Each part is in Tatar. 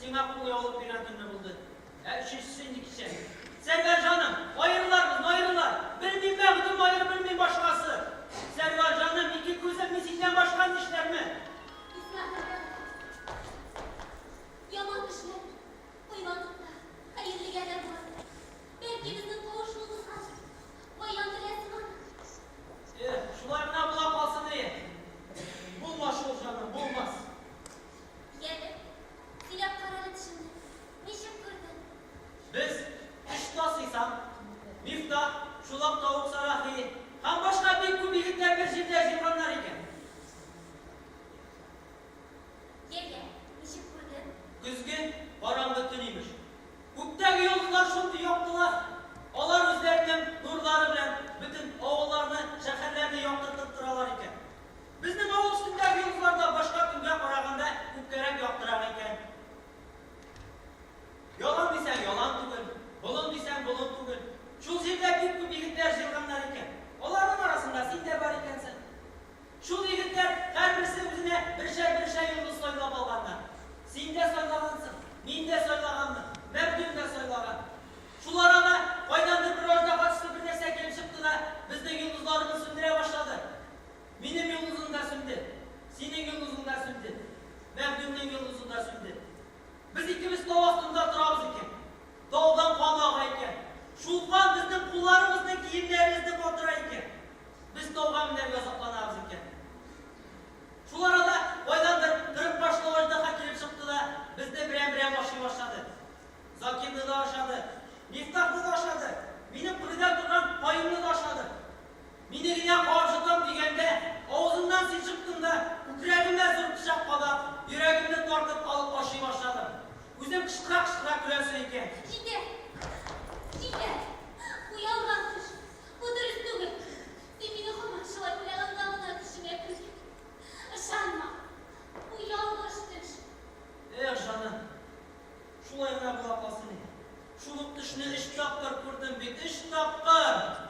сиңа кулъяулык биргән көнне булды. Ә өченчесе инде кичә. Сәрвәр җаным, аерылар безне, аерылар. Белмим Мәгъдүм аеры, белмим башкасы. Сәрвәр җаным, ике күзем, мин синнән башка нишләрмен? Исмәгыйль абый, яман төшләр, кайвакытта хәерлегә дә була. Бәлки безнең кавышуыбызга баян теләсең аны. Эх, шулай гына була калсын ие. Булмас шул, җаным, булмас. Яле, сөйләп кара әле төшеңне. Ничек күрдең? Без, өч таз Исам, Мифтах, Чулак тавык Сарахи һәм башка бик күп егетләр бер җирдә җыелганнар икән. Йә-йә, ничек күрдең? Көзге караңгы төн имеш. Күктәге йолдызлар шундый яктылар, алар үзләренең нурлары белән бөтен авылларны, шәһәрләрне яктыртып торалар икән. Безнең авыл өстендәге йолдызлар да башка көнгә караганда күпкәрәк яктырак икән. Ялан дисәң, ялан түгел, болын дисәң, болын түгел. Шул җирдә бик күп егетләр җыелганнар икән. Аларның арасында син дә бар икәнсең. Шул егетләр һәрберсе үзенә бершәр-бершәр йолдыз сайлап алганнар. Син дә сайлагансың, мин дә сайлаганмын, Мәгъдүм дә сайлаган. Шул арада кайдандыр бер аждаһа төсле бер нәрсә килеп чыкты да безнең йолдызларыбызны сүндерә башлады. Минем йолдызым да сүнде, синең йолдызың да сүнде, Мәгъдүмнең йолдызы да сүнде. Без икебез тау астында торабыз икән. Таудан кан ага икән. Шул кан безнең кулларыбызны, киемнәребезне батыра икән. Без тауга менәргә азапланабыз икән. Шул арада кайдандыр кырык башлы аждаһа килеп чыкты да безне берәм-берәм ашый башлады. Закирны да ашады, Мифтахны да ашады, минем кырыйда торган каенны да ашады. Мине генә куып җотам дигәндә, авызыннан син чыктың да, күкрәгемә зур пычак кадап, йөрәгемне тартып алып ашый башладың. Үзең кычкыра-кычкыра көләсең икән. Җитәр! Җитәр! Бу ялган төш! Бу дөрес түгел! Син мине һаман шулай уйлаганга гына төшеңә кердең. Ышанма! Бу ялгыш төш! Эх, җаным, шулай гына була калсын иде. Шул ук төшне өч тапкыр күрдем бит, өч тапкыр!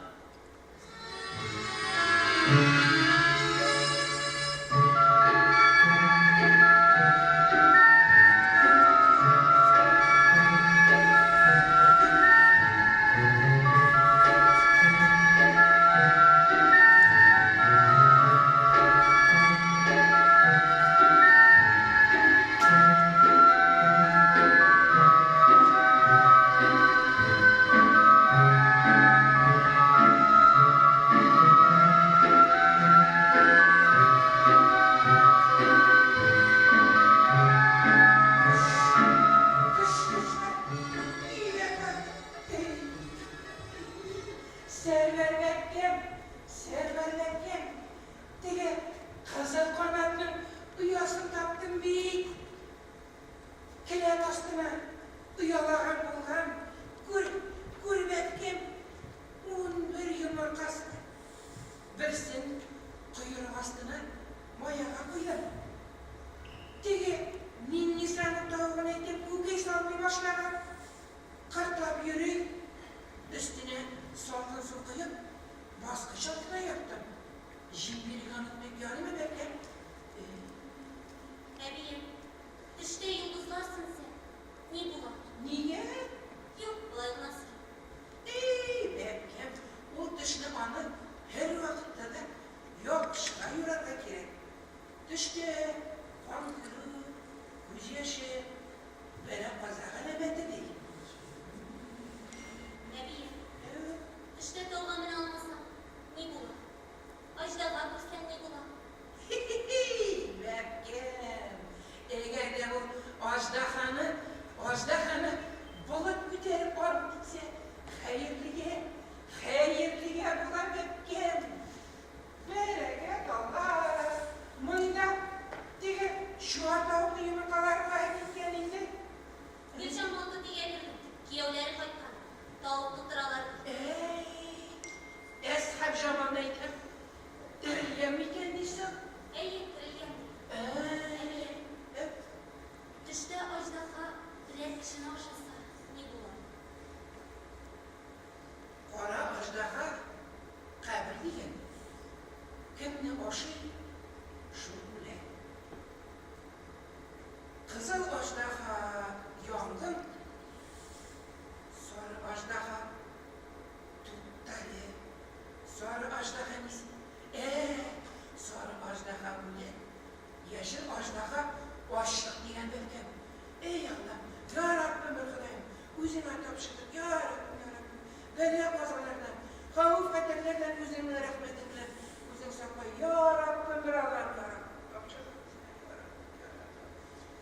Үзеңә тапшырдык, йа Раббым, йа Раббым. Бәла-казалардан, хәвеф-хәтәрләрдән Үзеңнең рәхмәтең белән Үзең сакла, йа Раббым, бер Аллам, йа Раббым, тапшырдык Үзеңә, йа Раббым, йа Раббым.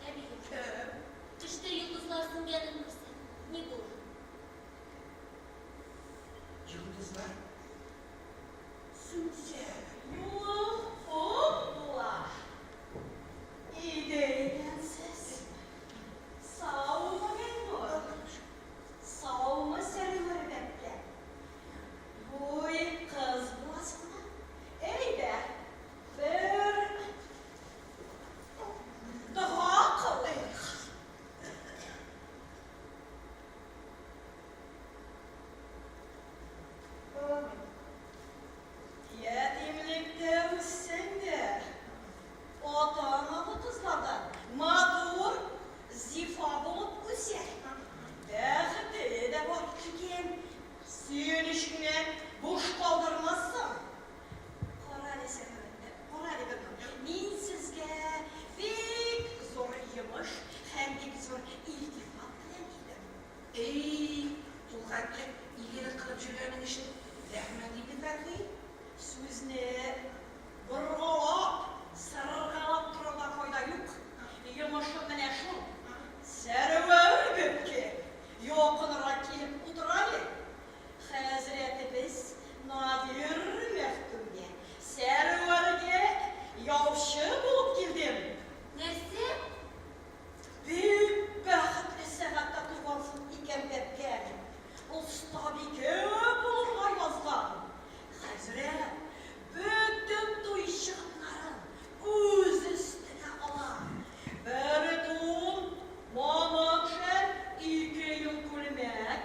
Әбием, төштә йолдызлар сүнгәнен күрсәм, ни булыр? Йолдызлар сүнсә. Юлың уң була. Өйдә икәнсез. Саумы, Гөлнур? Саумы, Сәрвәр бәбкә? Буй кыз буласыңмы? Әйдә, бер дога кылыйк. Балам минем. Ятимлектә үссәң дә, ата-аналы кызлардан матур, зифа булып үсә. Бәхете дә бар икән, сөенечеңне буш калдырмассың. Кара әле, Сәрвәр, кара әле, Гөлнур, мин сезгә бик зур йомыш һәм бик зур илтифат белән килдем. Әй, ул хәтле игелек кылып җөргәнең өчен рәхмәт инде, Фәрхи. Сүзне боргалап, сыргалап торырга файда юк. Йомышым менә шул. Сәрвәр бәбкә, якынрак килеп утыр әле. Хәзрәтебез Надир мәхдүмгә, Сәрвәргә яучы булып килдем. Нәрсә? Бик бәхетле сәгатьтә тугансың икән, бәбкәм. Остабикә булырга язган. Хәзрәт бөтен туй чыгымнарын үз өстенә ала. Бер тун, мамык шәл, ике юл күлмәк,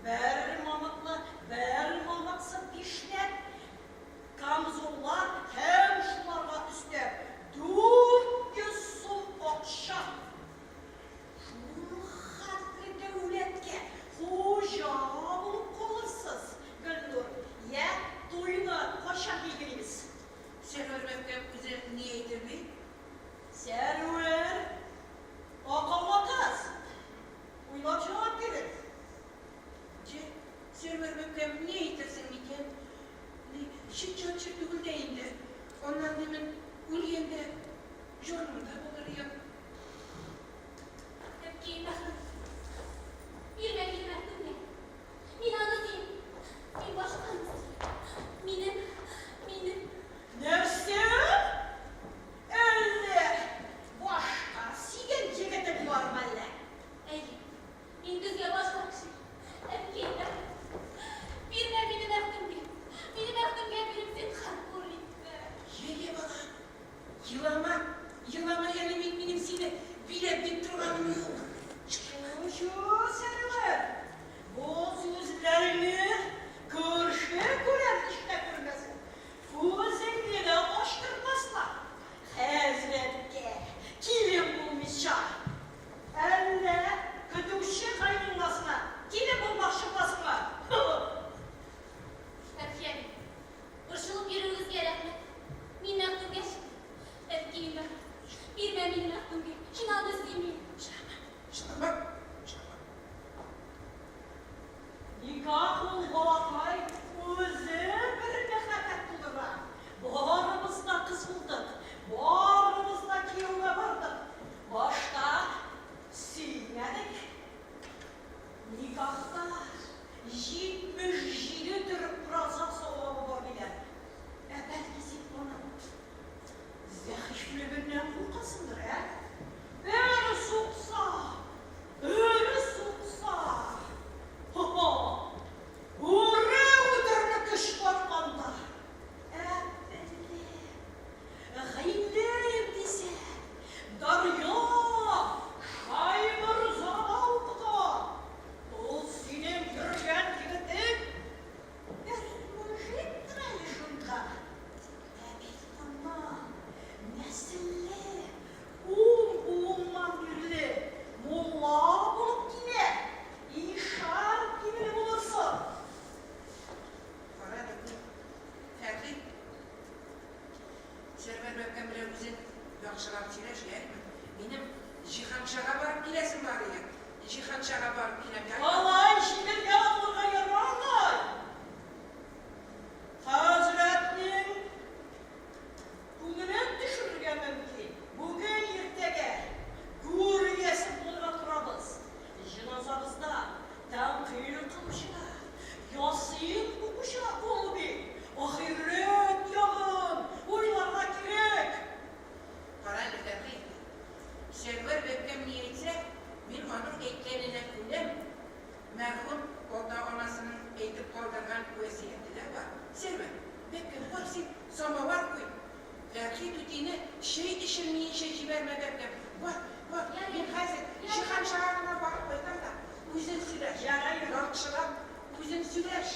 бер мамыклы, бер мамыксыз бишләт, камзуллар һәм шуларга өстәп 400 сум акча. Шул хәтле дәүләткә хуҗа булып калырсыз, Гөлнур. Йә, туйны кайчан билгелибез? Сәрвәр бәбкәм үзе ни әйтер бит? Сәрвәр, акыллы кыз, уйлап җавап бирер. Җә, Сәрвәр бәбкәм, ни әйтерсең микән? Ни, чит-чат җир түгел дә инде. Аннан димен, үлгәндә җанымда булыр идем. Әбкәем бәхет. Бирмә мине мәхдүмгә. Мин аны сөям. Мин башканы сөям. Минем, минем. Нәрсә? Әллә башка сөйгән егетең бармы әллә? Әйе, мин көзгә башка кеше. Әбкәем бәхет. Бирмә мине мәхдүмгә. Мине мәхдүмгә биреп зинһар хур итмә. Йә, йә, балам, Елама, елама әле мин минем сине биләп дип торганым юк. Чү, Сәрвәр, бу сүзләреңне күрше-күлән ишетә күрмәсен. Күзеңне дә ачтырмаслар. Хәзрәткә килен булмыйча, әллә көтүче каенанасына килен булмакчы буласыңмы? Фәрхия әби, Борчылып йөрүегезгә рәхмәт. Мин Мәхдүмгә чыктым. Әткәем бәхет. Бирмә мине Мәхдүмгә. Мин аны сөймим. Җылама, җылама, җылама. Никах ул, балакай, үзе бер мәхәббәт тудыра. Барыбыз да кыз булдык, барыбыз да кияүгә бардык. Башта сөймәдек. Никахта 77 төр ураза савабы бар диләр. Ә бәлки син аның зәгыйфьлегеннән куркасыңдыр, ә? Бер сукса, бер сукса. Хо-хо! Бүре үтерлек көч бар анда. Ә белем, гыйлем дисәң, Дарья Шайморзада укыган. Ул синең йөргән егетең бер мужиктыр әле шунда. Ә бит аннан нәселле, Чәй эчермиенчә җибәрмә, бәбкәм. Бар, бар, мин хәзер Җиһаншага гына барып кайтам да, үзең сөйләш. Ярар, ярар. Яхшылап үзең сөйләш.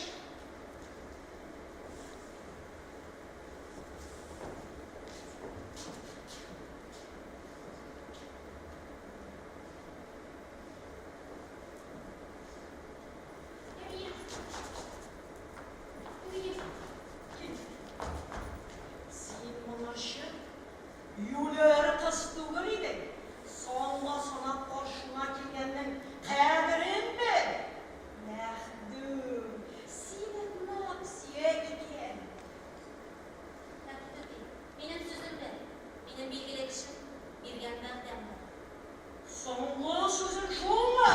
Әнием. Әнием. Кил. Син моңарчы юләр кыз түгел идең. Санга санап каршыңа килгәннең кадерен бел. Мәхдүм сине нык сөя икән. Мәхдүм түти, минем сүзем бар. Минем билгеле кешем, биргән вәгъдәм бар. Соңгы сүзең шулмы?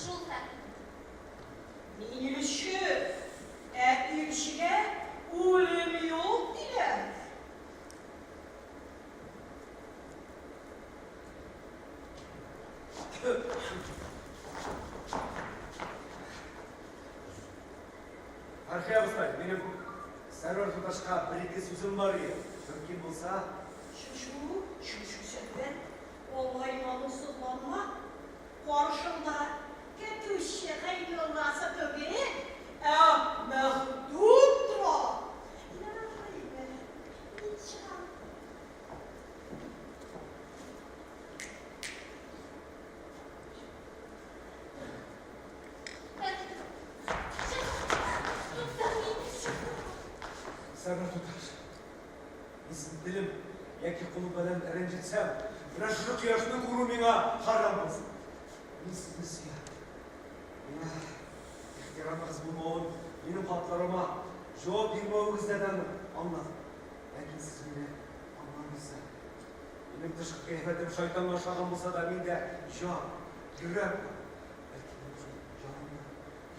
Шул, Фәхри түти. Мин илче, ә илчегә үлем юк, диләр. Фәрхия абыстай, минем Сәрвәр туташка бер-ике сүзем бар иде. Мөмкин булса. Чү-чү, чү-чү, Сәрвәр, алай намуссызланма. Каршыңда көтүче Гайнулласы түгел, ә Мәхдүм тора. Ярый, мин чыгам. Сәрвәр туташ, мин сезне телем яки кулым белән рәнҗетсәм, менә шушы кояшны күрү миңа харам булсын. Мин сезне сөям. Миңа ихтирамыгыз булмавын, минем хатларыма җавап бирмәвегездән дә аңладым. Ләкин сез мине аңламыйсыз. Минем тышкы кыяфәтем шайтанга ошаган булса да, миндә җан, йөрәк бар. Бәлки минем шул җанымны,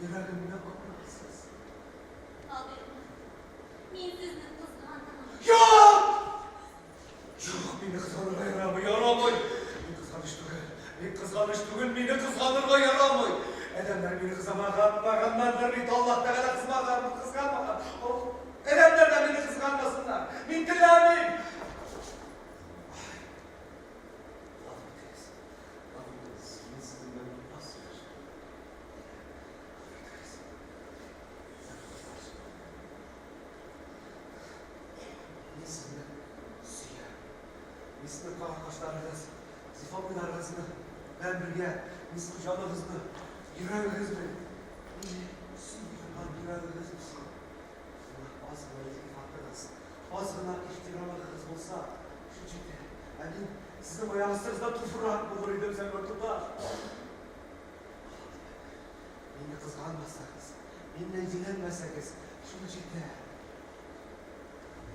йөрәгемне аңларсыз. Абыйны, мин сезне кызганам. Юк! Юк, мине кызганырга ярамый, ярамый! Мин кызганыч түгел, мин кызганыч түгел, мине кызганырга ярамый! Адәмнәр мине кызганмаганнардыр бит, Аллаһ Тәгалә кызмаган, кызганмаган. Адәмнәр дә мине кызганмасыннар. Мин теләмим! Гафу итегез, гафу итегез, мин сезнең белән аз сөйләшәм. Гафу итегез. Мин сезне сөям. Мин сезнең кара кашларыгыз, зифа буйларыгызны белән бергә, мин сезнең җаныгызны, йөрәгегезне, мине сөйми торган йөрәгегезне сөям. Миңа аз гына илтифатыгыз, аз гына ихтирамыгыз булса, шул җитә. Ә мин сезнең аяк астыгызда туфрак булыр идем, Сәлмән туташ. Мине кызганмасагыз, миннән җирәнмәсәгез, шул җитә.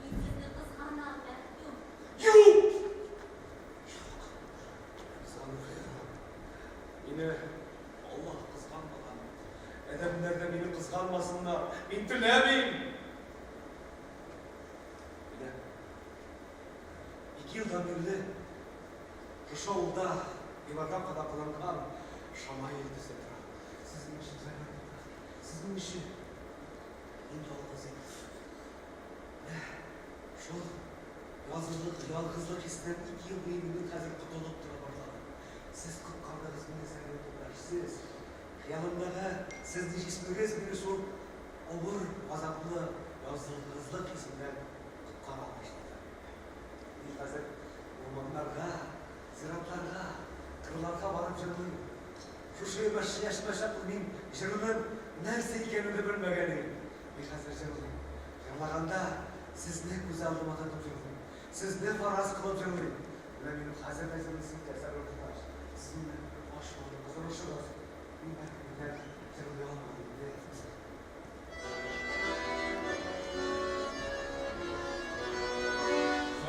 Мин сезне кызганам, Мәхдүм. Юк! Юк! Кызганырга ярамый. Мине Аллаһ кызганмаган. Адәмнәр дә мине кызганмасыннар. Мин теләмим! Менә ике елдан бирле шушы авылда дивардан кадакланган шамаил төсе тора. Сезнең өчен, Зәңгәр туташ, сезнең өчен. Мин ялгыз идем. Менә шул ялгызлык, ялгызлык хисеннән ике ел буе мин хәзер котылып тора башладым. Сез коткардыгыз мине, Зәңгәр туташ, сез. Хыялымдагы сезнең җисмегез мине шул авыр, газаплы ялгызлык хисеннән коткара башлады. Мин хәзер урманнарга, зиратларга, кырларга барып җырлыйм. Шушы яшемә чаклы мин җыруның нәрсә икәнен дә белмәгән идем. Мин хәзер җырлыйм. Җырлаганда сезне күз алдыма тотып җырлыйм. Сезне фараз кылып җырлыйм. Менә минем хәзер дә җырлыйсым килә, Сәрвәр туташ. Сез мине ачуыгыз, орышыгыз. Мин бәлки бүтән җырлый алмам инде.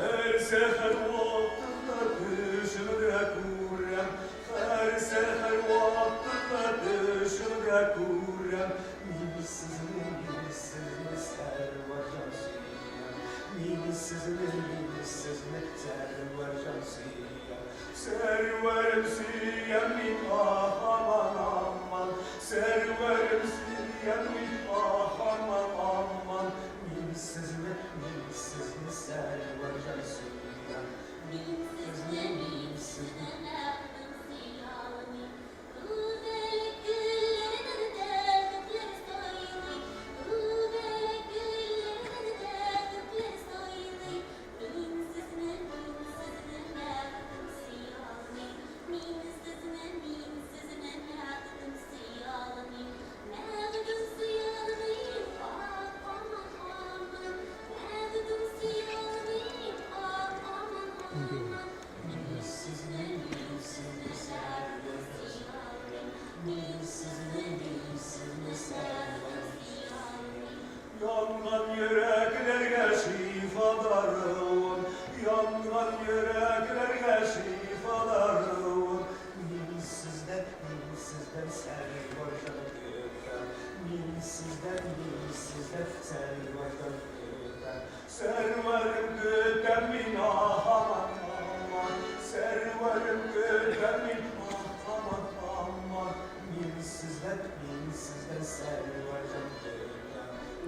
Һәр сәхәр вакытта төшемдә күрәм, Һәр сәхәр вакытта төшемдә күрәм, Мин сезне, мин сезне Сәрвәрҗан сөям, Мин сезне, мин сезне Сәрвәрҗан сөям. Сәрвәрем сөям мин, ах, аман, аман, Сәрвәрем сөям мин, ах, аман, аман, Мин сезне, мин сезне Сәрвәрҗан сөям, Мин сезне, мин сезне бәхетем сөя алмыйм. Күбәләк гөлләреннән бәхетләр сайлый, Күбәләк гөлләреннән бәхетләр сайлый. Мин сезне, мин сезне бәхетем сөя алмыйм. Мин сезне, мин сезне бәхетем сөя алмыйм. Бәхетем сөя алмыйм, ах, аман, аман. Бәхетем сөя алмыйм, ах, аман, аман. Мин сезне, мин сезне бәхетем сөя алмыйм. Мин сезне, мин сезне бәхетем сөя алмыйм. Янган йөрәкләргә шифа даруын, Янган йөрәкләргә шифа даруын. Мин сездән, мин сездән Сәрвәрҗан көтәм. Мин сездән, мин сездән Сәрвәрҗан көтәм. Сәрвәрем көтәм мин, ах, аман, аман. Сәрвәрем көтәм мин, ах, аман, аман. Мин сездән, мин сездән Сәрвәрҗан көтәм.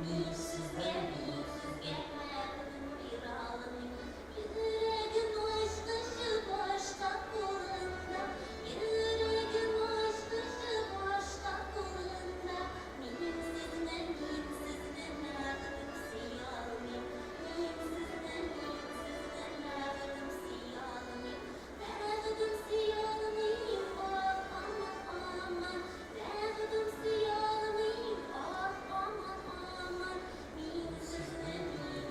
Мин сезгә, мин сезгә бәхетем бирә алмыйм. Йөрәгем ачкычы башка кулында, Йөрәгем ачкычы башка кулында. Мин сезне, мин сезне бәхетем сөя алмыйм. Мин сезне, мин сезне бәхетем сөя алмыйм. Бәхетем сөя алмыйм, ах, аман, аман. Бәхетем сөя алмыйм, ах, аман, аман. Мин сезне, мин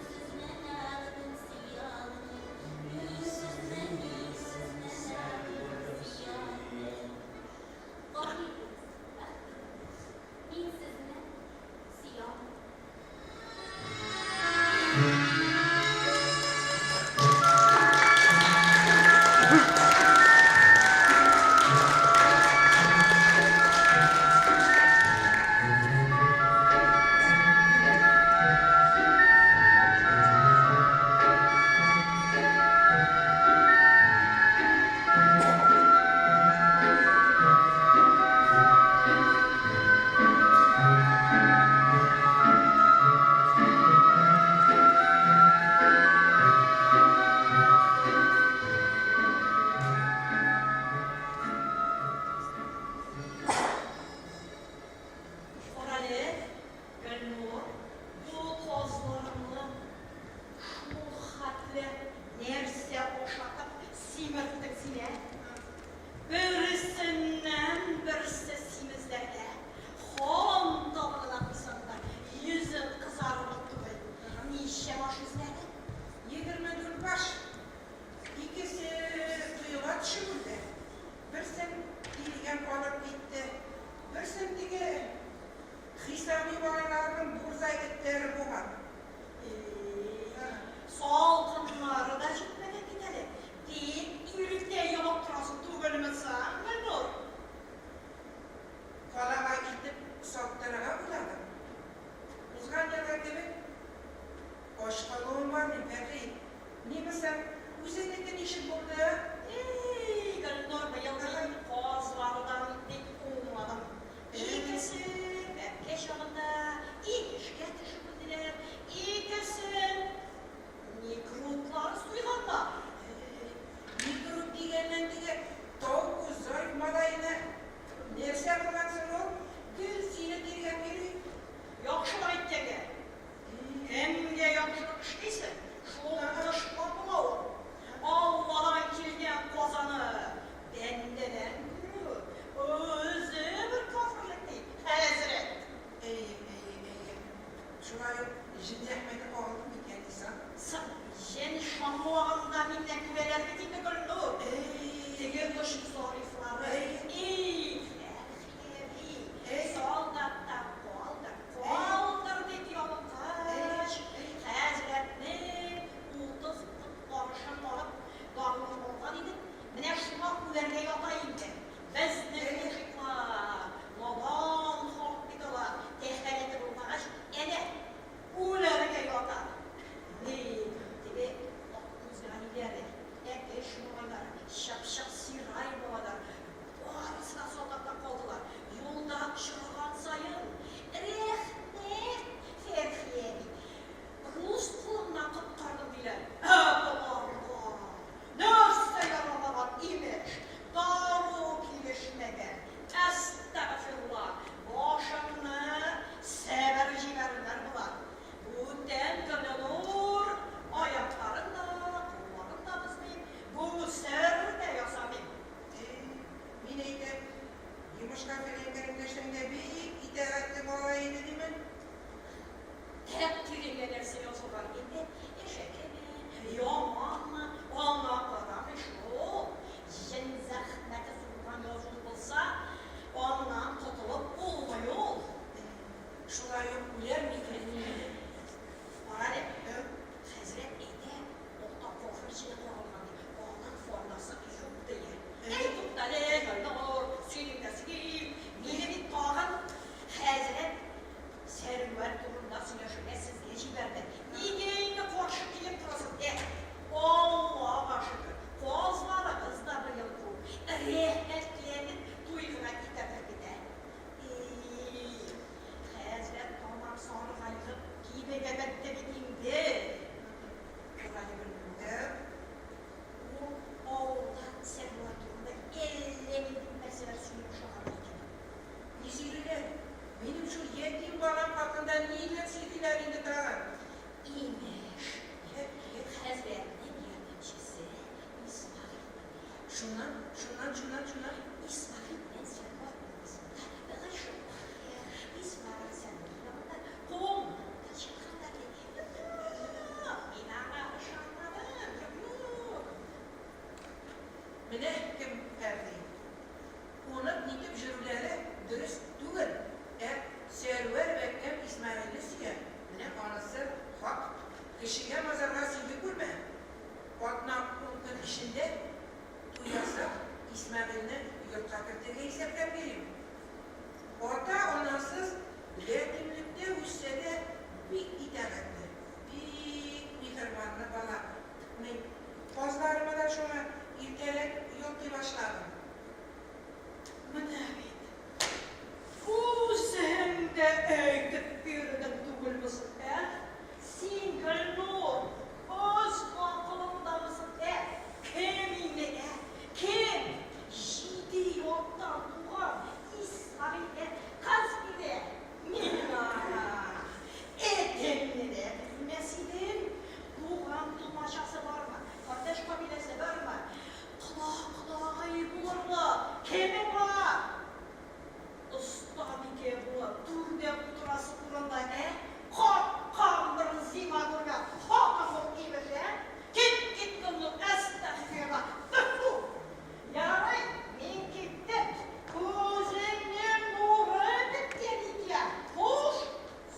Ятим балам хакында ниләр сөйлиләр инде тагын? Имеш, Йә, йә. хәзрәтнең ярдәмчесе Исмәгыйль иде. Шуннан, шуннан, шуннан, шуннан? Исмәгыйль белән Сәрвәр арасында гыйшык бар икән. Исмәгыйль Сәрвәр янында кулыннан да чыкканнар ди. Юк, мин аңа ышанмадым, юк, юк. Менә кем Фәрди. Кунып-нитеп җөрүләре дөрес түгел, ә Сәрвәр бәбкәм Исмәгыйльне сөя, менә анысы хак. Кешегә мазарга сөйли күрмә. Атна-ун көн эчендә туй ясап, Исмәгыйльне йортка кертергә исәпләп йөрим. Ата-анасыз ятимлектә үссә дә, бик итагатьле, бик миһербанлы бала. Мин казларымы да шуңа иртәрәк йолкый башладым. Менә бит, үзең дә әйтеп бирдең түгелме соң, ә? Син, Гөлнур, үз акылыңдамы соң, ә? Кем инде, ә? Кем? Җиде яттан туган Исмәгыйль, ә? Кыз бирә. Мин аңа этемне дә бирмәс идем. Туган-тумачасы бармы, кардәш-кабиләсе бармы? Кода-кодагые булырлык кеме бар? Остабикә булып түрдә утырасы урында, ә? Каткан бер зимагурга хатын бул, имеш, ә? Кит, кит, Гөлнур, әстәгъфирулла, тфү! Ярый, мин киттем. Күзеңнең нуры беткән икән. Хуш,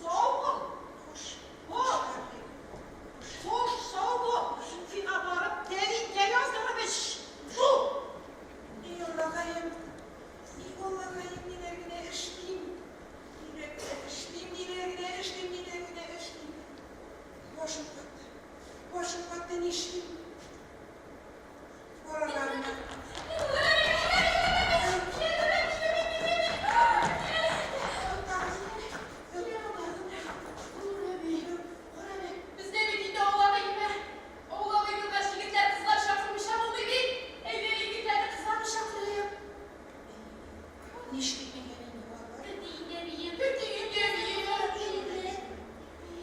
сау бул. Хуш, Хуш. хуш, Кәрим, хуш. Хуш, сау бул. Суфига барып, тәлинкә яздырып эч. Фу! И Аллакаем, и Аллакаем, ниләр генә эшлим, ниләр генә эшлим, ниләр генә эшлим, ниләр генә эшлим. Башым катты, башым катты, нишлим? Араларына. Бездә бит инде аулак өеме. Аулак өй булгач, егетләр, кызлар чакырмыйча булмый бит. Әйдә, егетләрне, кызларны чакырыйк. Нишлим микән инде, балалар? Көт инде, әбием. Көт инде, әбием.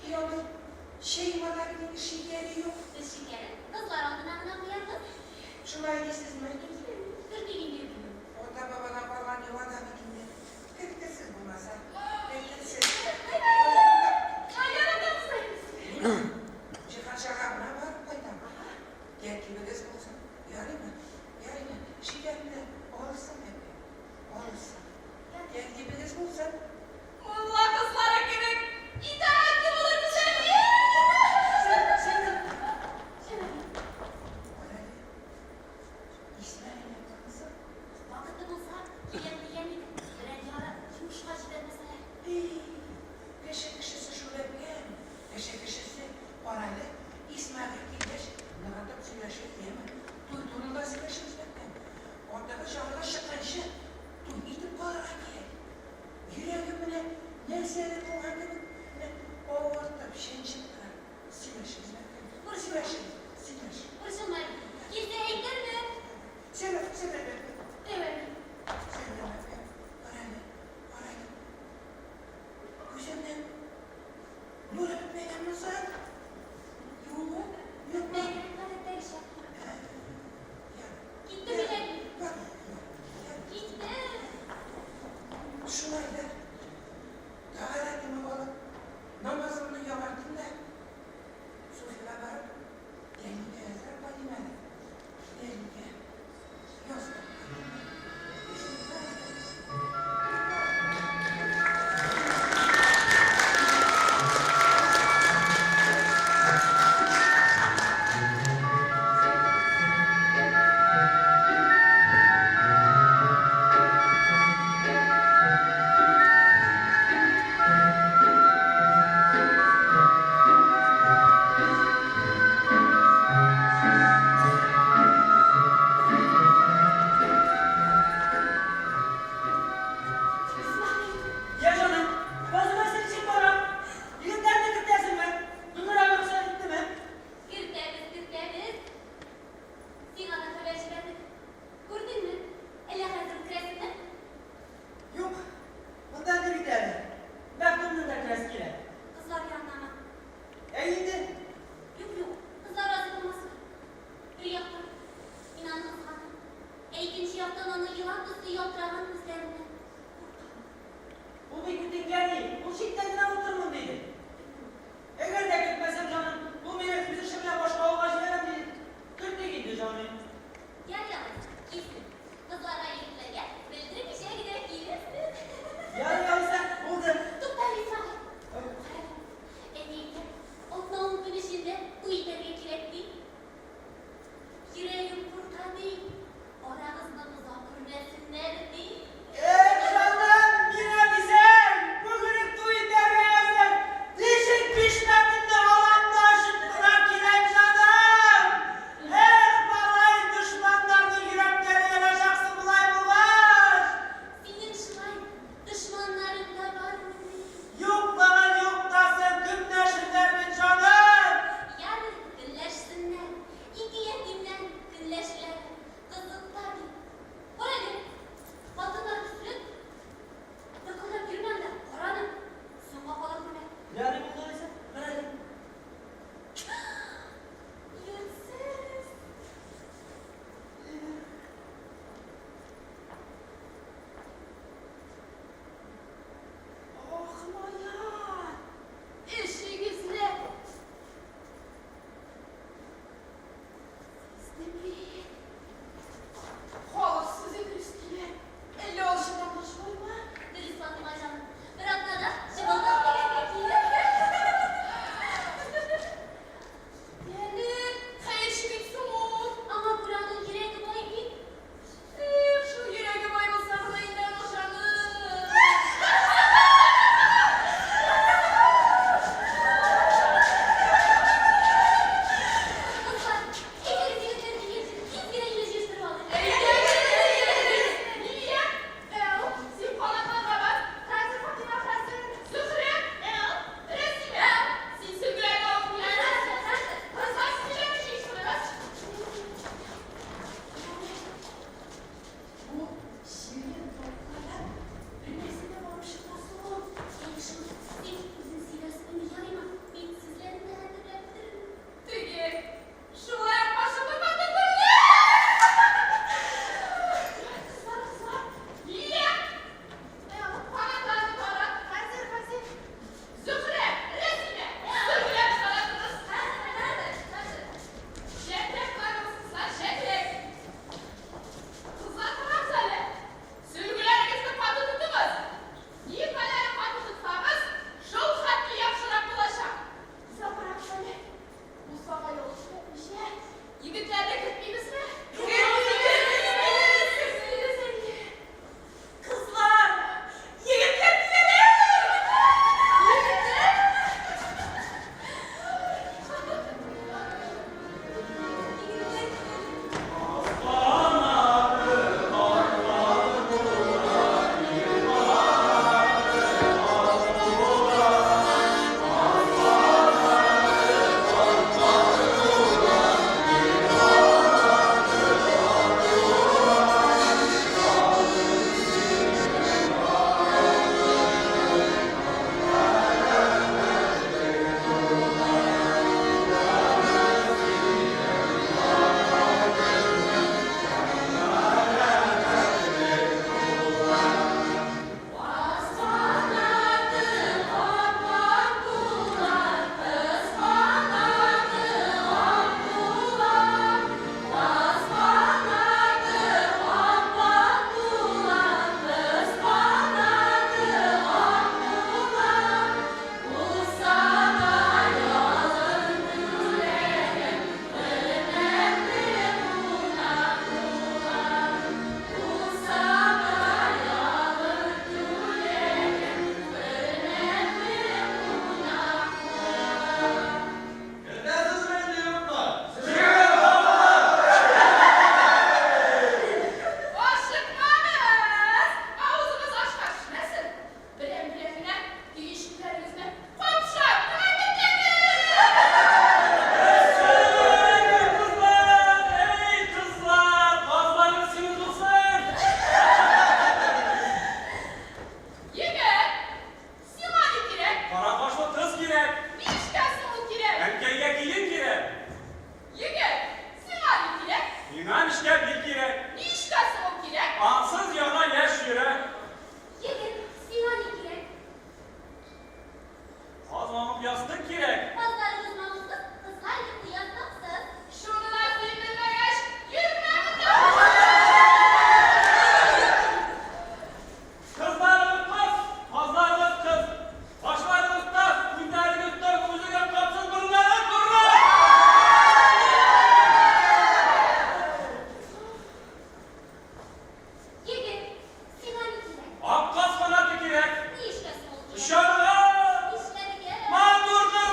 И Алла, чәй бара бит инде, шикәре юк. Без шикәрен кызлар алдына гына куярбыз. Шулай дисезме? Көт инде, әбием. Ата-бабадан калган йола да бит инде. Кертесез булмаса, кертесез. Ай, яратабыз без. Җиһаншага гына барып кайтам. Тәртибегез булсын. Ярыймы? Ярыймы? Шикәрне дә алырсың, әби. Алырсың. Тәртибегез булсын. Мулла кызлары кебек итагатьле булырбыз, әби. Син, син. Чын, әби. Кара әле. Исмәгыйль апагызы. Вакыты булса, киләм дигән иде. Берәр яры йомышка җибәрмәсәләр. И, кеше кешесе шул, әбкәм, кеше кешесе. Карале, Исмәгыйль килгәч, ныгытып сөйләшик, яме. Туй турында сөйләшербез, әбкәм. Атыгы җанга чыкканчы, туй итеп калырга кирәк. Йөрәгем менә нәрсәдер булган кебек, менә авыртып, чәнчеп тора. Сөйләшербез, әбкәм, сөйләшербез, сөйләшербез. Борчылма, әби. Килсә әйтермен. Сәлам, сәлам, әбкәм. Әү, әби. Сәлам, әбкәм. Карале, карале. Күземнең нуры бетмәгәнме соң? Юк, Юкмы? бетмәгән, гадәттәгечә. Ярый. Киттем мин, әби. Бар, бар. Киттем. Шулай да тәһарәтемне алып, намазымны яңарттым да, Суфига барып, тәлинкә яздырып кайтыйм әле. Тәлинкә яздырып кайтыйм. Ястык кирәк. Казларыгыз мамыксыз, кызлар йоклый ястыксыз. Шуны да син белмәгәч, йөрмә монда! Кызларыгыз кыз, казларыгыз кыз. Башларыгыз таз, күзләрегез тоз, үзегез капсыз, борыннарыгыз зур! Егет, сиңа ни кирәк? Ак каз канаты кирәк. Ни эшкә соң ул кирәк? Очарга! Нишләргә? Матур.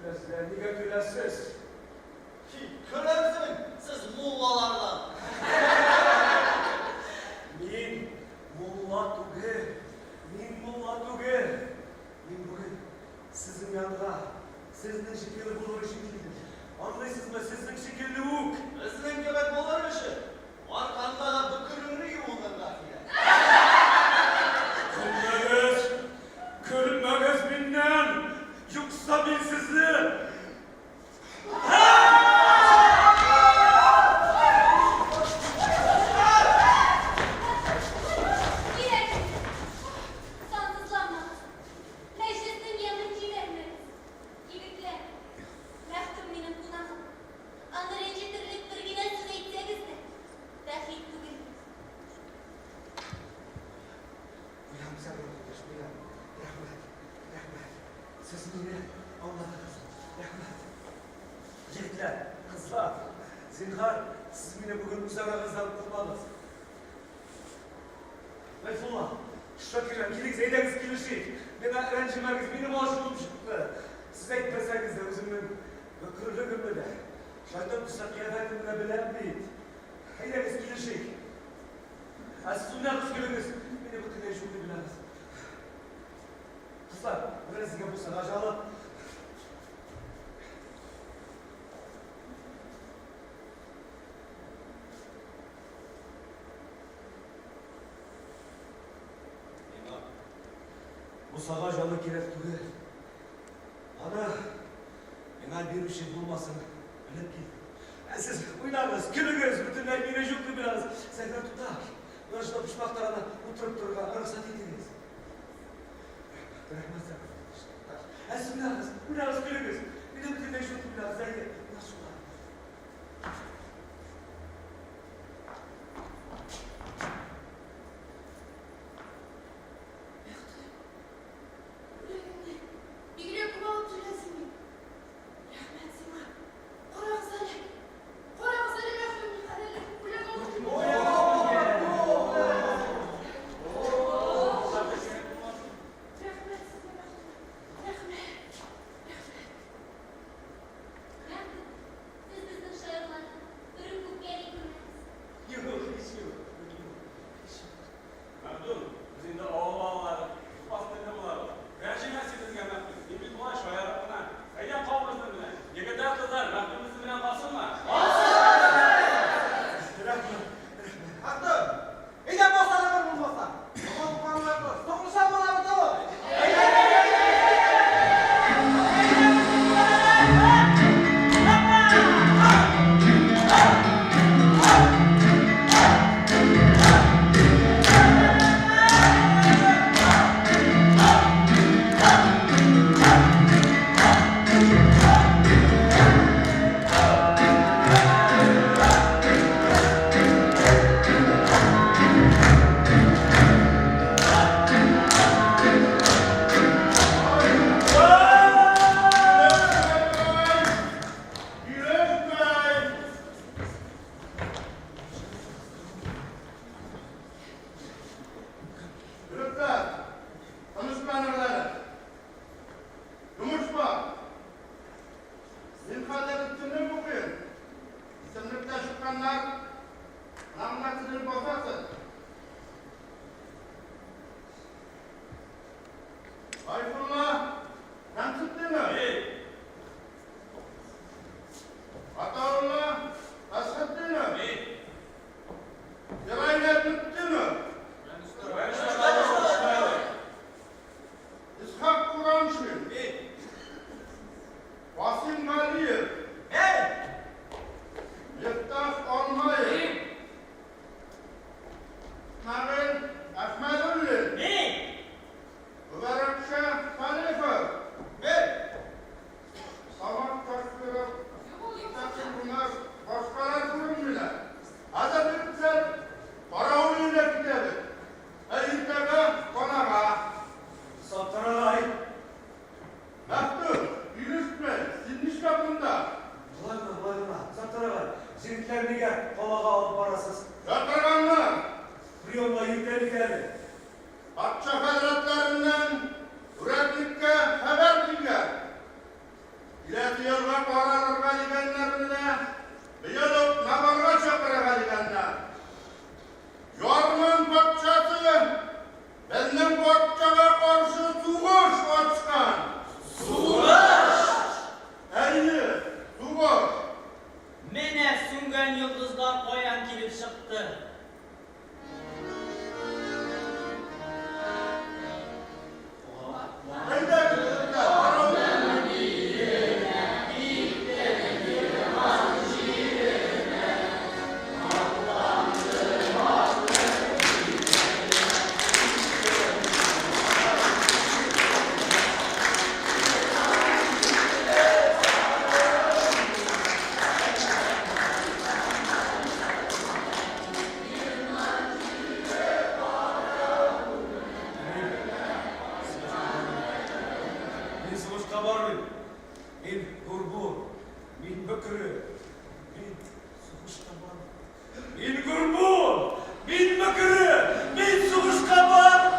Әзләр, нигә көләсез? Көләсең сез муллалардан. Мин мулла түгел. Мин мулла түгел. Мин бүген сезнең янга, сезнең шикелле булыр өчен килдем. Аңлыйсызмы, сезнең шикелле үк. Безнең кебек булыр өчен аркандагы бөкреңне юынырга кирәк. Көлмәгез, көлмәгез миннән, юкса мин сезне Кирәк. Сансызланмагыз. Мәҗлеснең ямен җибәрмәгез. Егетләр, Мәхтүм минем кунагым. Аны рәнҗетерлек бер генә сүз әйтсәгез дә, бәхил түгел. Куям, Сәгыйть иптәш, куям. Рәхмәт, рәхмәт. Сез мине аңладыгыз. Рәхмәт. Егетләр, кызлар, зинһар, сез мине бүген үз арагыздан кумагыз. Гайфулла, Шакирҗан, килегез, әйдәгез килешик. Миңа рәнҗемәгез, минем ачуым чыкты. Сез әйтмәсәгез дә үземнең бөкрелегемне дә, шайтан төсле кыяфәтемне дә беләм бит. Әйдәгез килешик. Ә сез уйнагыз, көлегез. Мине бөтенләй җүнле беләгез. Кызлар, менә сезгә бусага җалы. Миңа бусага җалы кирәк түгел. Аны миңа бирүче булмасын белеп килдем. Ә сез уйнагыз, көлегез, бөтенләй мине юк дип беләгез. Зәңгәр туташ, менә шунда почмакта гына утырып торырга рөхсәт итегез. Рәхмәт, рәхмәт, Зәңгәр туташ. Ә сез уйнагыз, уйнагыз, көлегез. Мине бөтенләй юк дип беләгез. Әйе, менә шулай. Мәхтүм, бүләгеңне бигрәк күп алып килгәнсең бит. Рәхмәт сиңа. Карагыз әле. Карагыз әле, Мәхтүм никадәрле күп бүләк алып килгән. Рәхмәт сезгә, Мәхтүм. Рәхмәт. Рәхмәт. Мәхтүм, сез безнең шаяруларны бер үк үпкәли күрмәгез. Юк, һич юк, юк, һич юк. Мәхдүм, без инде авыл балалары, тупас телле булабыз. Рәнҗемә син безгә, Мәхдүм. Мин бит болай шаярып кына. Әйдә, кал безнең белән. Егетләр, кызлар, Мәхдүм безнең белән калсынмы? Рәхмәт, рәхмәт. Мәхдүм, әйдә басалар бер булмаса. Намаз укыганнар соңгыша була бит ул. Килешмәй! Егетләр, танышманырлары. Йомыш бар. Мин хәзер исемлек укыйм. Исемлектә чыкканнар менә тезелеп басасыз. Гайфулла Шәмсетдинов. Мин. Гатаулла Фәсхетдинов. Мин. Сирай Нәҗметдинов. Исхак Курамшин. Мин. Васим Галиев. Мин. Мифтах Алмаев. Мин. Исмәгыйль Әхмәдуллин. Мин. Мөбарәкша Салихов. Мин. Самат Ташбиров. Мөстәкыйм Гомәр, башкалар күренмиләр. Хәзер егетләр каравыл өенә китәбез. Ә иртәгә калага. Саттар агай. Мәхтүм, бирешмә, син нишләп монда? Болай гына, болай гына. Саттар агай, җегетләр нигә калага алып барасыз? Ятырганнар. Приемга иртә бит әле. Патша хәзрәтләреннән үрәтниккә хәбәр килгән. Киләсе елга карарырга дигәннәр менә. Быел ук наборга чакырырга дигәннәр. Ярман патшасы безнең патшага каршы сугыш ачкан. Сугыш! Әйе, сугыш. Менә сүнгән йолдызлар каян килеп чыкты. Әйдәгез, егетләр, каравыл. Мин сугышка бармыйм. Мин горбун. Мин бөкре. Мин сугышка бармыйм. Мин горбун. Мин бөкре. Мин сугышка бармыйм.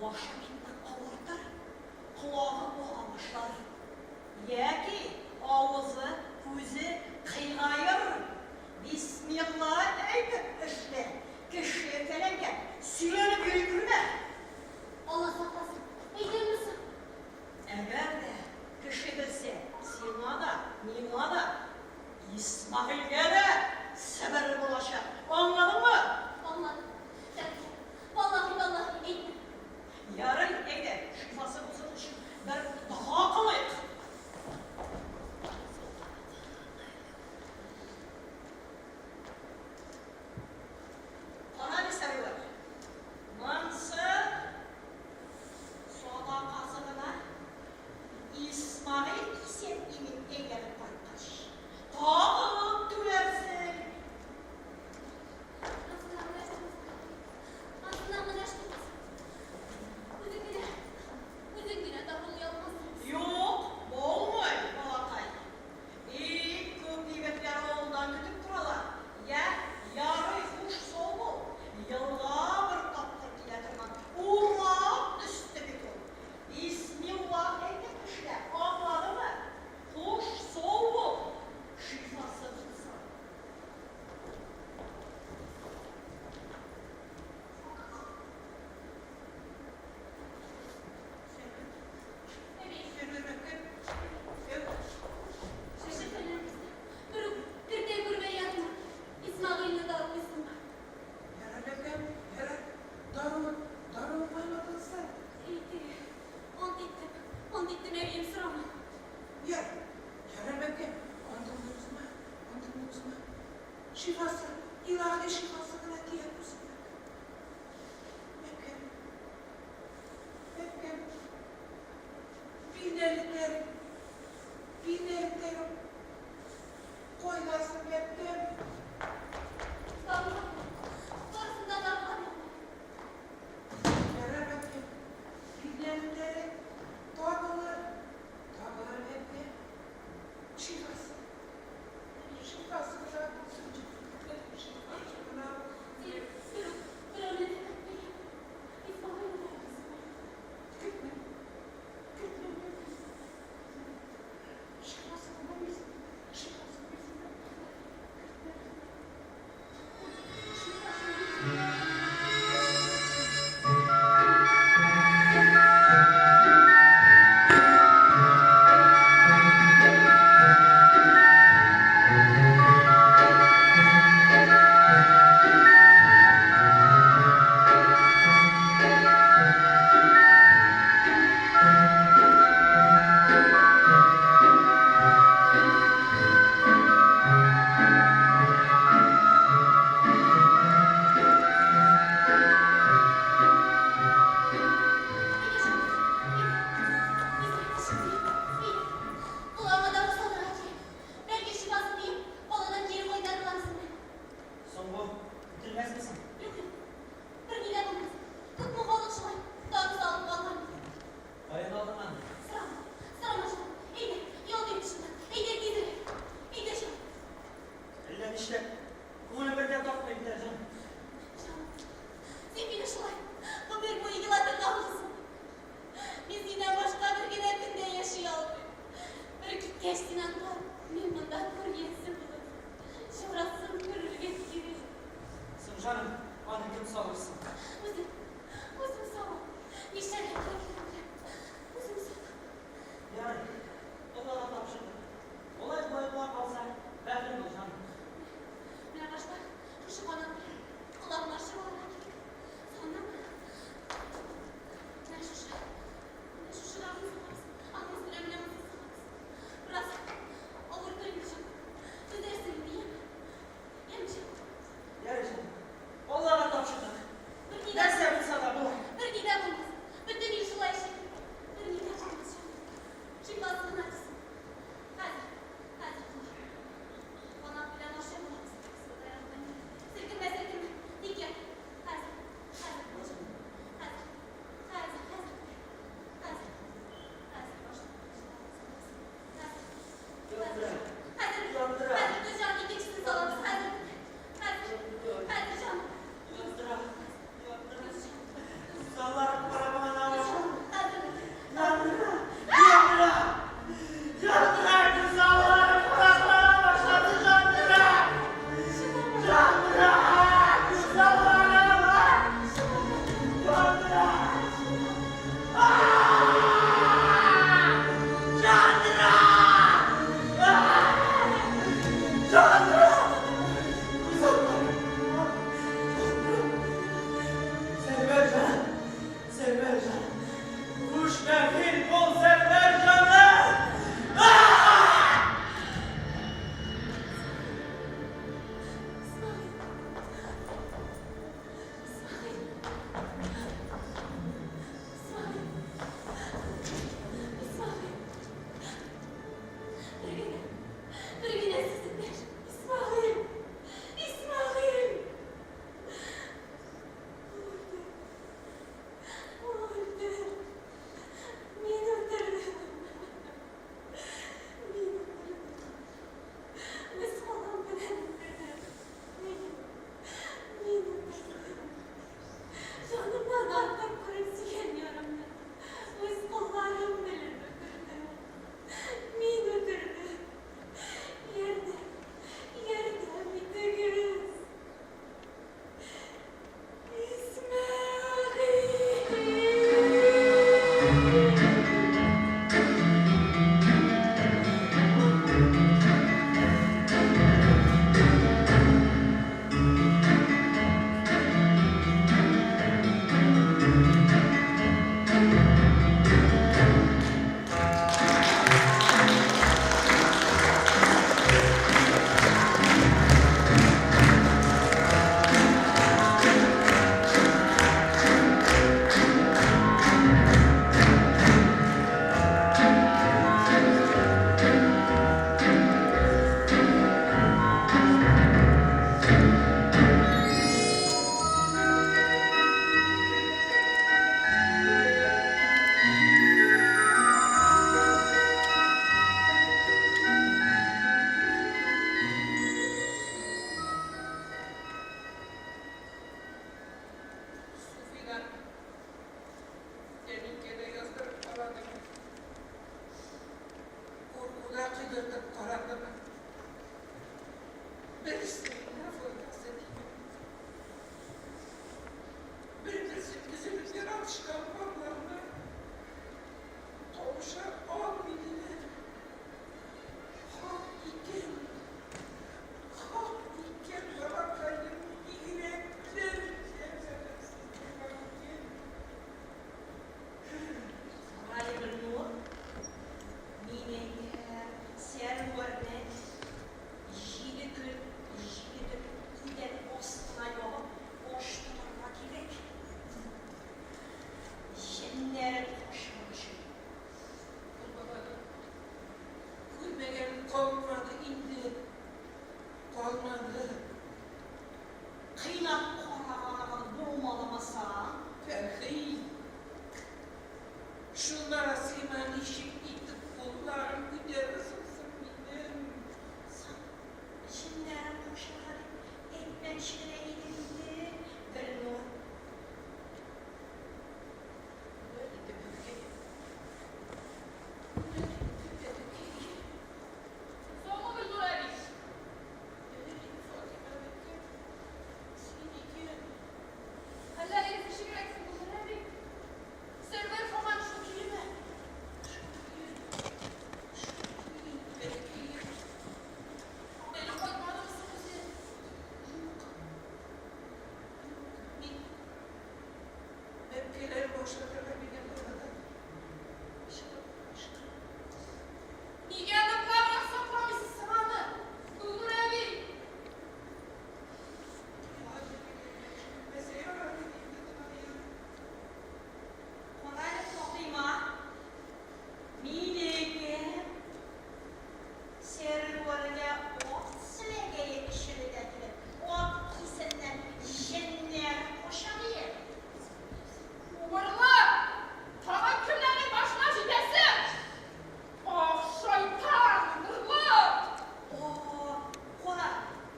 Башы бик нык авыртыр, колагы ага башлар. Яки авызы, күзе кыйгаер. Бисмилла әйтеп эшлә, кеше-фәләнгә сөйләнеп йөри күрмә. Алла сакласын, әйтәмме соң? Әгәр дә кеше белсә, сиңа да, миңа да, Исмәгыйльгә дә Себер булачак. Аңладыңмы? Аңладым. Тәкъдир. Валлаһи, валлаһи, әйтмәм. Ярый, әйдә, шифасы булсын өчен бер дога кылыйк. Кара әле, Сәрвәр. башка хәбәр биргән даладан чыгып качты. Нигә ныклабрак сакламыйсыз соң аны, Гөлнур әби? Бәсә ярар иде инде, туганыем. Кара әле, Фатыйма, минеке. Сәрвәргә ат селәгәе эчерергә килеп, ат кисеннән җеннәр кача дие. Убырлы! Тагын кемнәрнең башына җитәсең? Ах, шайтан, убырлы! О, кара,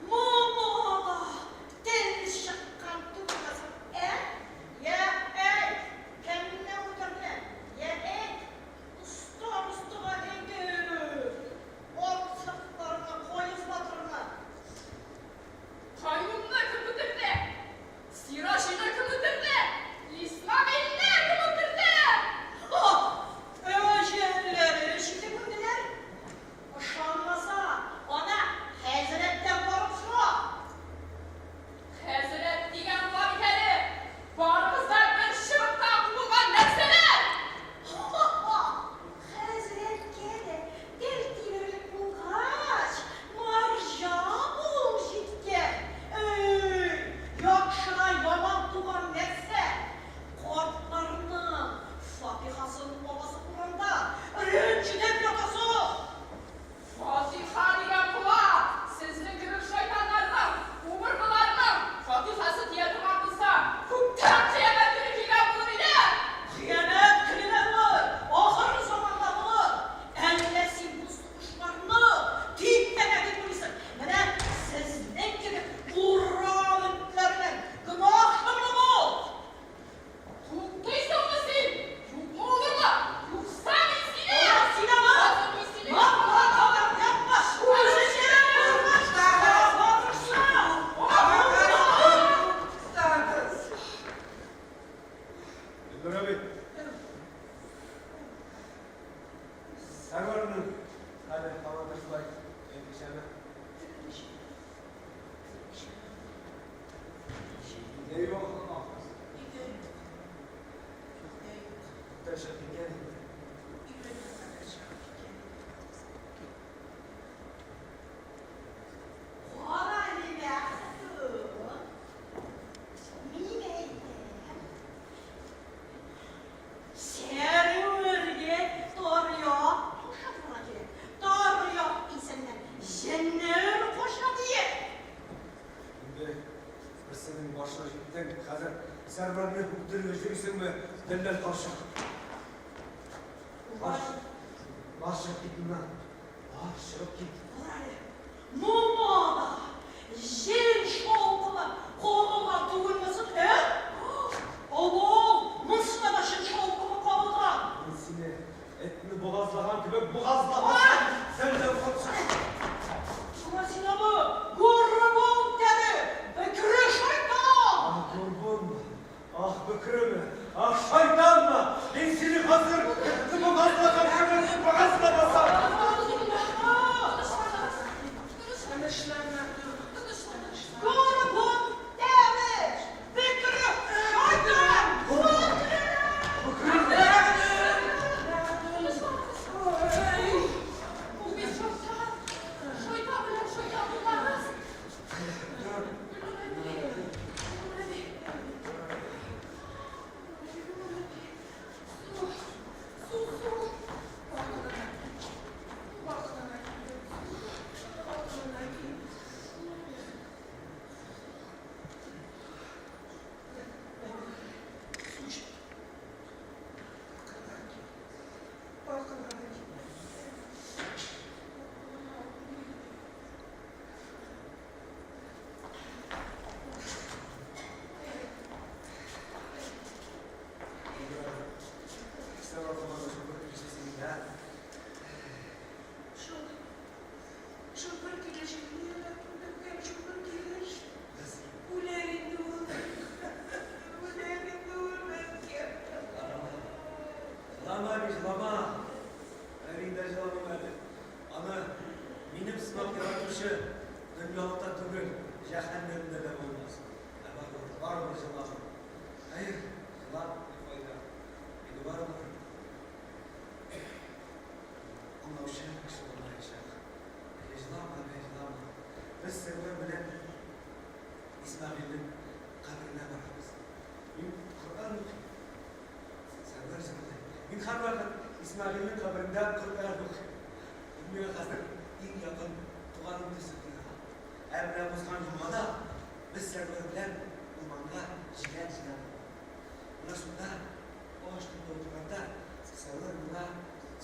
моңа да тел чыккан түгелме соң, ә? Йә, әйт, кемне үтердең? Йә, әйт, старостага әйтеп, ат сыртларыңа каез батырырмын. Каюмны кем үтерде? Сирачины кем үтерде? Исмәгыйльне кем үтерде? Ха! Әҗәлләре җитеп үлделәр. Ышанмаса, ана хәзрәттән барып сора. Хәзрәт дигән була бит әле! Барыгыз да бер чыбыктан куылган нәрсәләр! Ха-ха! Хәзрәткә дә тел тидерерлек булгач, марҗа булып җиткән. Әй, яхшыга яман туган нәрсә! Картларның фатихасын аласы урында рәнҗетеп ятасыз! Фатиха дигән була! Сезнең кебек шайтаннарның, убырлыларның фатихасы тия торган булса, күптән кыямәт көне килгән булыр иде! Кыямәт көне дә булыр, ахыр заман да булыр. Әллә син бу сугышларны тик тәмә дип уйлыйсың? Менә сезнең кебек урам этләренең гөнаһ шомлы бу! Туктыйсыңмы син? Юкмы, убырлы? Юкса мин сине! Ана син аны! Хәзер мин сине! Мактап ятма! Туктагыз! Илнур абый. Сәрвәрнең хәле һаман да шулай элеккечәме? Өйдә юк ахрысы. Өйдә юк. Өйдә юк. Күптән чыгып киткән инде. Өйләгә кадәр чыгып киткән иде. Кара әле, бәхетем. Мин әйтәм. Сәрвәргә тарьяк ашатырга кирәк. Тарьяк исеннән җеннәр кача дие. Инде берсенең башына җиттең, хәзер Сәрвәрне үтерергә йөрисеңме, дәлләл карчык? Бар, бар чыгып кит моннан. Бар, чыгып кит. Кара әле, моңа да җен шаукымы кагылган түгелме соң, ә? Абау, монысына да җен шаукымы кагылган. Мин сине этне бугазлаган кебек бугазламасам, дәлләл карчык. Шуңа син аны горбун тәре, бөкре шайтан! Ах, горбунмы? Ах, бөкреме? Ах, шайтанмы? Мин сине хәзер этне бугазлаган кебек бугазламасам. Тынычлан, Мәхдүм. Тынычлан. Горбун тәре, бөкре шайтан! Бөкреме? Ой! Ул бит шайтан! Шайтан белән шайтан булмагыз! Тор. Гөлнур әби! Гөлнур әби! Гөлнур әби! Су! Су, су! Акылына кил. Акылына кил. Акылына кил. Су эчеп. Акылына кил. Акылына кил. Сәрвәр команда шул бер килеше синең, ә? Шул, шул бер килеш инде, бәбкәм, шул бер килеш. Без Үләр инде ул. Үләр инде ул, бәбкәм. Җылама, әби, җылама. Ә мин дә җыламыйм әле. Аны минем сымак яратучы дөньялыкта түгел, җәһәннәмдә дә булмас. Ә барыбер, барыбер җыламыйм. Хәер, җылап ни файда? һәрвакыт Исмәгыйльнең каберендә Коръән укыйм. Ул миңа хәзер иң якын туганым төсле тоела. Ә менә узган җомгада без Сәрвәр белән урманга җиләк җыйган идек. Менә шунда агач төбендә утырганда Сәрвәр миңа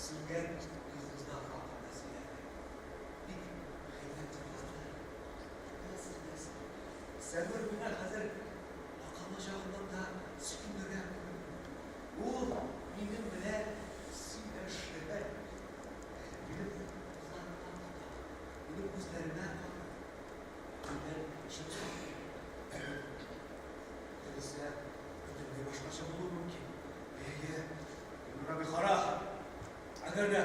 сүнгән йолдызлар хакында сөйләде. Бик хәйләт тыңлады. Беләсез, беләсез, Сәрвәр миңа хәзер акыллы чагыннан да сөйкемлерәк күренде. Ул минем белән сөйләшә. Минем кулларымнан тота, минем күзләремә карый. Миннән чыкса, теләсә, бөтенләй башкача булуы мөмкин. Әйе, Илнур абый, кара, әгәр дә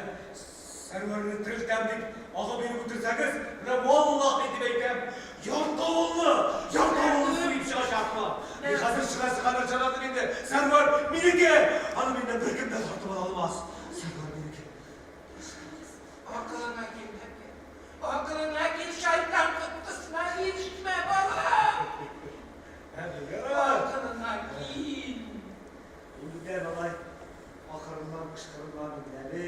Сәрвәрне терелтәм дип агы биреп үтерсәгез, менә валлаһи дип әйтәм, ярты авылны, ярты авылны суеп чыгачакмын. Мин хәзер чыгасы кадәр чыгардым инде. Сәрвәр минеке! Аны миннән беркем дә тартып ала алмас. Сәрвәр минеке. Акылыңа кил, бәбкәм. Акылыңа кил, шайтан коткысына бирешмә, балам. Акылыңа кил. Мин бүтән алай акырынмам, кычкырынмам инде, әби.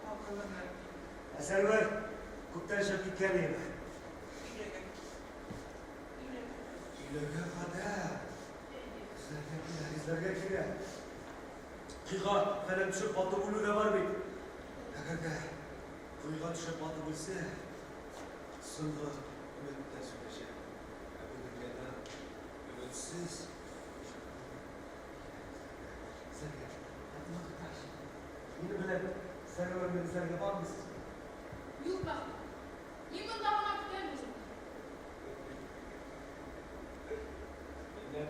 Акылыңа кил. Ә Сәрвәр күптән чыгып киткән иде. Өйләргә кил. Өйләргә. Өйләргә кадәр. Эзләргә кирәк, эзләргә кирәк. Коега фәлән төшеп батып үлү дә бар бит. Әгәр дә коега төшеп батып үлсә, соңгы өмет тә сүнәчәк. Ә бу дөньяда өметсез яшәп булмый. Эзләргә, эзләргә. Фатыйма туташ, минем белән Сәрвәрне эзләргә бармыйсызмы? Юк, Мәхмүт. Мин монда гына көтәм үзеңне. Миннән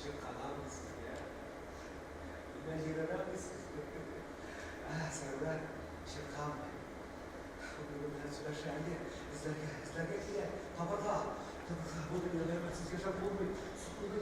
чирканамы сезгә? Миннән җирәнәме сез? Ә, Сәрвәр чирканмый. Ул минем белән сөйләшә, әйе, эзләргә, эзләргә кирәк, табарга, табарга. Бу дөньяда өметсез яшәп булмый. Соңгы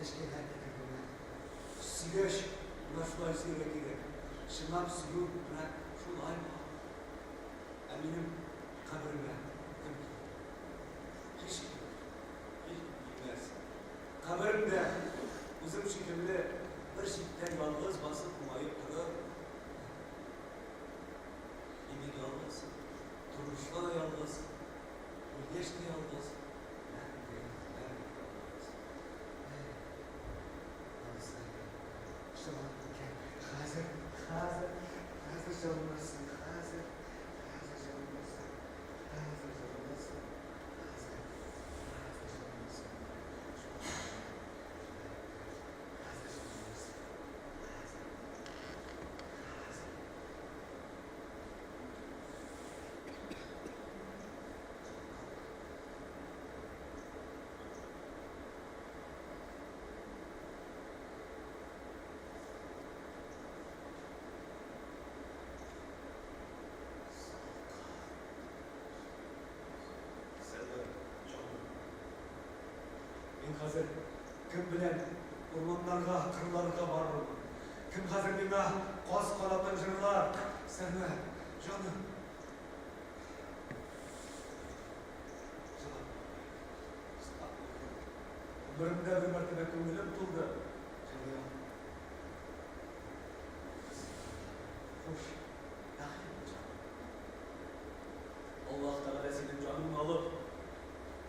Нечкәләр кебек. Сөйгәч, менә шулай сөяргә кирәк. Чынлап сөю менә шулай була. Ә минем каберемә кем килер? Һичкем, һичкем килмәс. Каберемдә үзем шикелле бер читтә ялгыз басып моңаеп торыр. Мин бит ялгыз, тормышта да ялгыз, үлгәч тә ялгыз, мәңге, мәңге ялгыз. Әй, анысы чынлап икән. Хәзер, хәзер, хәзер җылынырсың, хәзер, хәзер җылынырсың, хәзер җылынырсың, хәзер, хәзер җылынырсың. Хәзер җылынырсың, хәзер, хәзер. Сәлвә, җаным. Мин хәзер кем белән урманнарга, кырларга барырмын? Кем хәзер миңа каз канатын җырлар? Сәлвә, җаным. Җылап Җылап Гомеремдә бер мәртәбә күңелем тулды. Җылый алмыйм. Хуш, рәхим ит, җаным. Аллаһ Тәгалә синең җаныңны алып,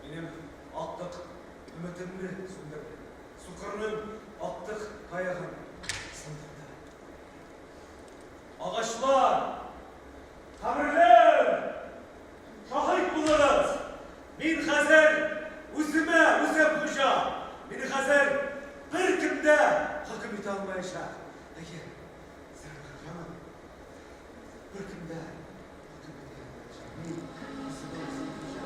минем актык өметемне сүндерде. Сукырның актык таягын сындырды. Агачлар, каберләр, шаһит булыгыз! Мин хәзер үземә үзем хуҗа! Мине хәзер беркем дә хөкем итә алмаячак. Әйе, Сәрвәр җаным, беркем дә хөкем итә алмаячак. Мин үземә үзем хуҗа.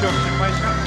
Эш юк, чыкмаячак.